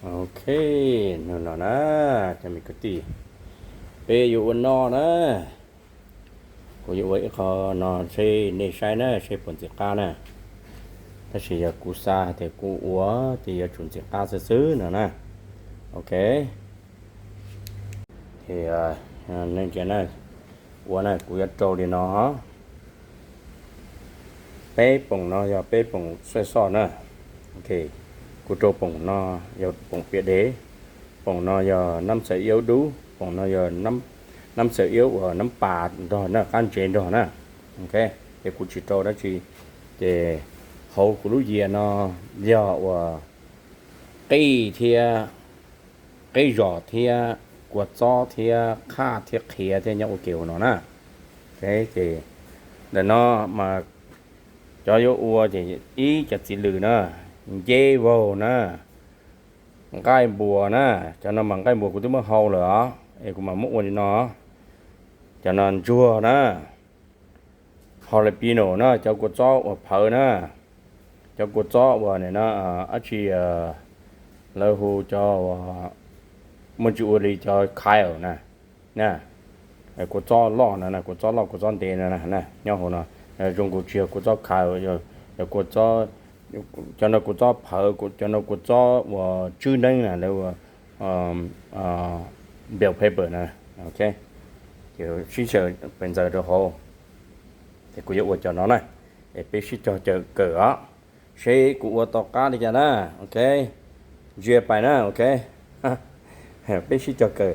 Ok, no no na, cov me kwv tij, peb yuav ua no na. Kuv yuav ua ib qho no seb nej saib na, seb puas ntxim qab na. Tab sis yog kuv xav hais tias kuv ua ces yuav tsum ntxim qab xwb xwb no na. Ok, ces nej ntsia na, ua na, kuv yuav rau li no. Peb poom no yog peb poom xoj xoj na. Ok, kuv rau poom no yog poom piam dev, poom no yog nab xav iab dub, poom no yog nab xav iab uas nab pas nrog na, qab ntsev nrog na. Ok, ces kuv tsis rau dab tsi. Ces hauv kuv lub yias no yog uas qij thiab, qij zom thiab, kua txob thiab, qhaj thiab, qhiav thiab, nyob ua ke hauv no na. Ok, ces ntawm no mas cov yuav ua ces ib cov txiv lws na, nceb vaug na, nqaij npua na. Cov no mas nqaij npua kuv twb muab hau lawm os, es kuv mam muab ua li no. Cov no ntsuag na, jalapeño na, cov kua txob uas phawv na, cov kua txob uas nim no dab tsi lawv hu cov, muaj tsis ua li cov kale na, na, kua txob loj no, kua txob loj kua txob ntev no na, nyob hauv no. Zoo nkaus tsis yog kua txob kale, yog kua txob, cov no kua txob phawv, cov no kua txob uas tswb neeb na, lawv ua bell pepper na. Ok, ces sib xyaw pes ntxaws rau hauv. Ces kuv yuav ua cov no na, es peb sib cog caw kawm os, seb kuv ua tau qab li cas na. Ok, ntsia pais na. Ok, peb sib cog kawm.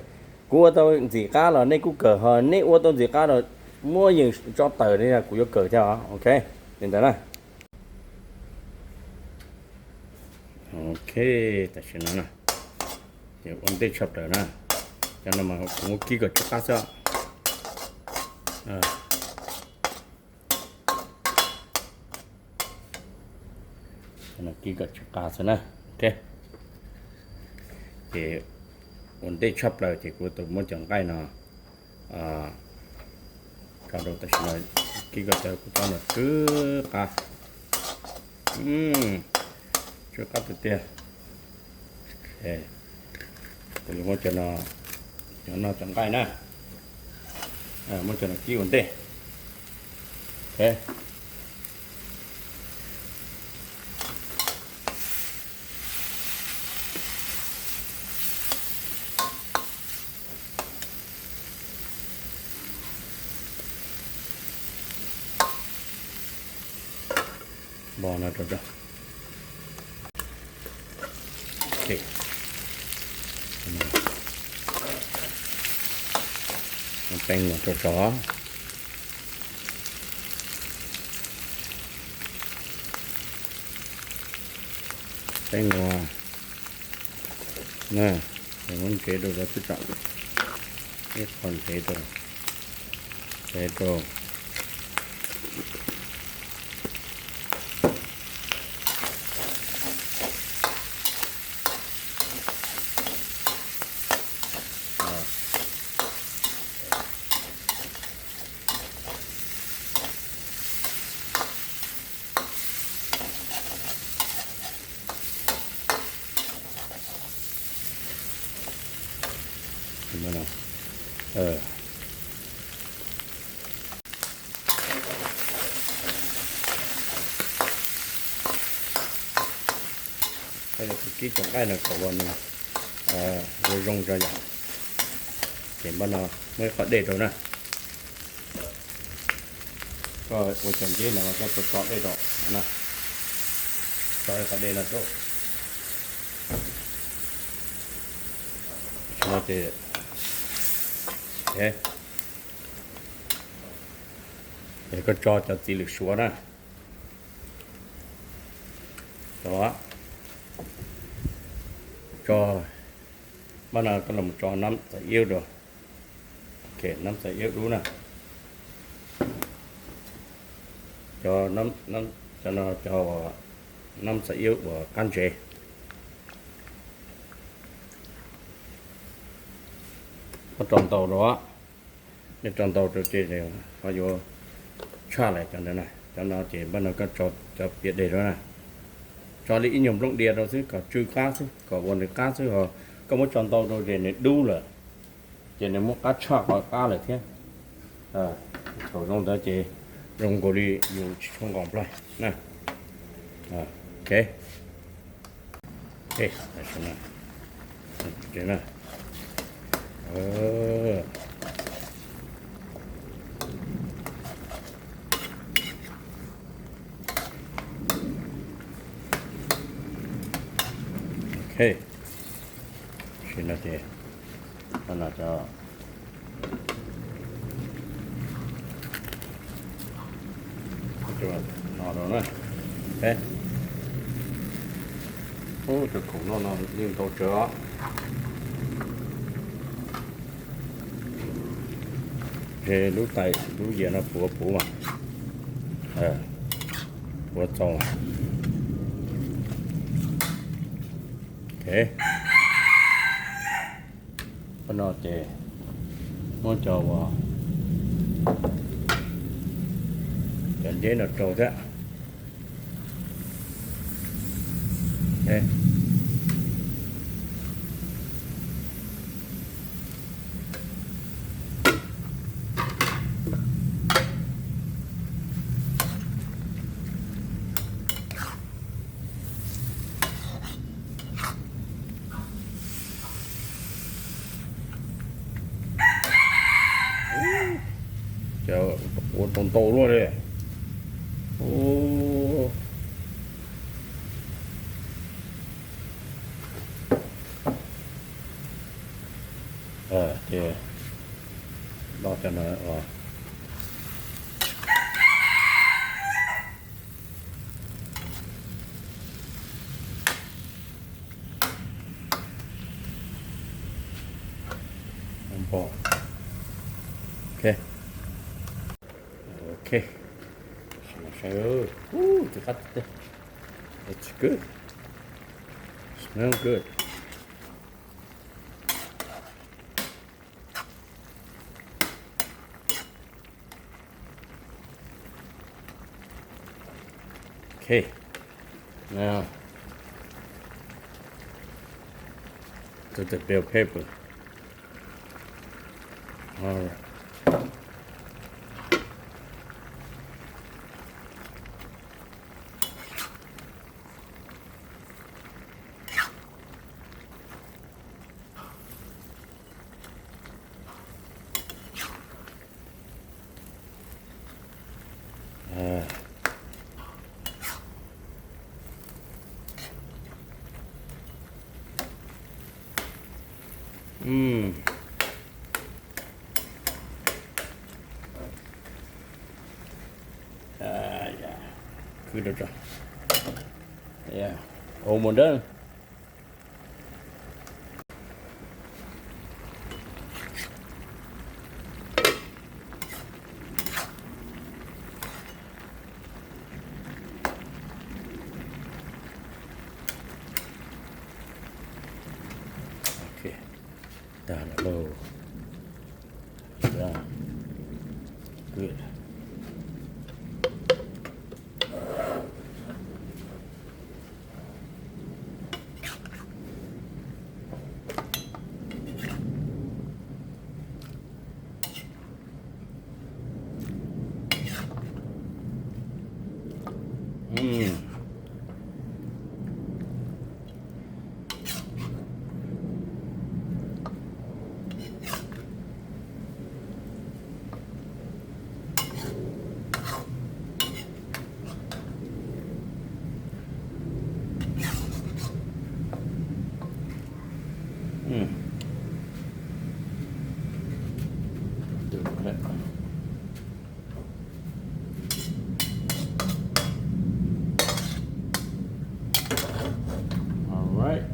Kuv ua tau ntxim qab los nej kuj kawm, ho nej ua tau ntxim qab los muab yeej tso tawm li kuv yuav kawm thiab os. Ok, li ntawd na. Ok, tam sim no na, ces ua ntej tshaj plaws na. Cov no mas kuv muab kib kom tsw qab xwb. Kib kom tsw qab xwb na. Ok, ces ua ntej tshaj plaws ces kuv tus muab cov nqaij no tso rau tam sim no, kib kom cov kua txob no tsw qab, tsw qab tiag tiag. Kuv yuav muab cov no, cov no cov nqaij na, muab cov no kib ua ntej. Npo no rau rau. Peeb no rau rau. Peeb no na, muab ntsev rau rau xwb tso, ib qho ntsev rau, ntsev rau. Kib cov nqaij no kom ua nws zoo zoo tso yom. Ces npaj no muab ib qho dej rau na. Koj ua cov nceb no koj tso tso dej rau no na. Tso ib qho dej no rau. No ces, es koj tso cov txiv lws suav na. Tso, tso, npaj no koj los tso nab xav iab rau. Nab xav iab dub na. Cov, cov no cov nab xav iab uas qab ntsev. Muab rau ntau rau, nej rau ntau rau ces ho yuav tshaj lawm cov ntawd na. Cov no ces npaj no koj tso cov piam dej rau na. Tso li ib nyuag nplooj diav rau xwb kom tsw qab xwb, kom ua nws qab xwb os. Koj muab tso ntau rau ces nws dub lawm, ces nws muab qab tshaj qhov qab lawm thiab. Thaum zoo ntawd ces zoo nkaus li yus tsis tshua nqos nplaig na. Ok. Ok, sim no ces no cov no rau na. Ub, cov khoom no no yeej ntau tsawv os. Ces lub tais lub yias no puav puv mas, puav txaus. Ok, qhov no ces muab cov uas cov nceb no rau thiab. Ces ua tau ntau luaj li. Ces no cov no. Ok. Ok. Saib, ub, twb qab tiag. It's good. Smell good. Ok. Now, to the bell pepper. All right. Khwb rau tso. Ua mus dawb. Ok, tag lawm lauj. Good. All right.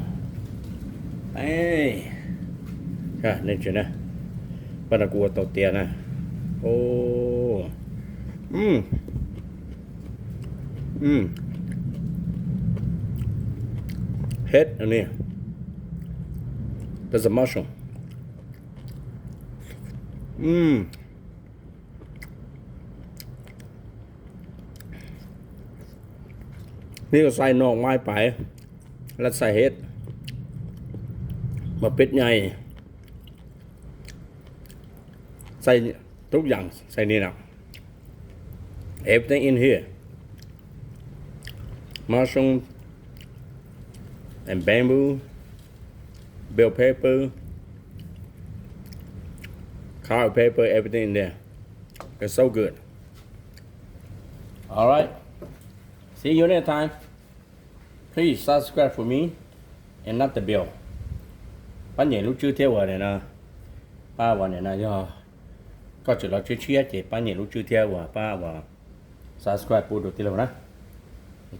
Nej tsis na, pab no kuv ua tau tiav na. Hej ni, that's a mushroom. Nws yuav xais noj mai pais, lawv xais hes, mas peb nyai, xais tub yam xais ni na. Everything in here. Mushroom and bamboo, bell pepper, cayenne pepper, everything in there. It's so good. All right. See you next time. Please subscribe for me and not the bell. Pab nyem lub tswb thiab uas nim no, pab uas nim no yog koj tseem los tshiab tshiab ces pab nyem lub tswb thiab uas pab uas subscribe pub rau tij laug na.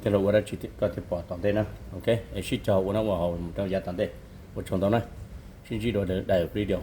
Tij laug ua dab tsi koj thiaj pom tom ntej na. Ok, es sib cog ua noj ua haus mus rau yav tom ntej. Ua tsaug ntau na. Sib ntsib dua daim video.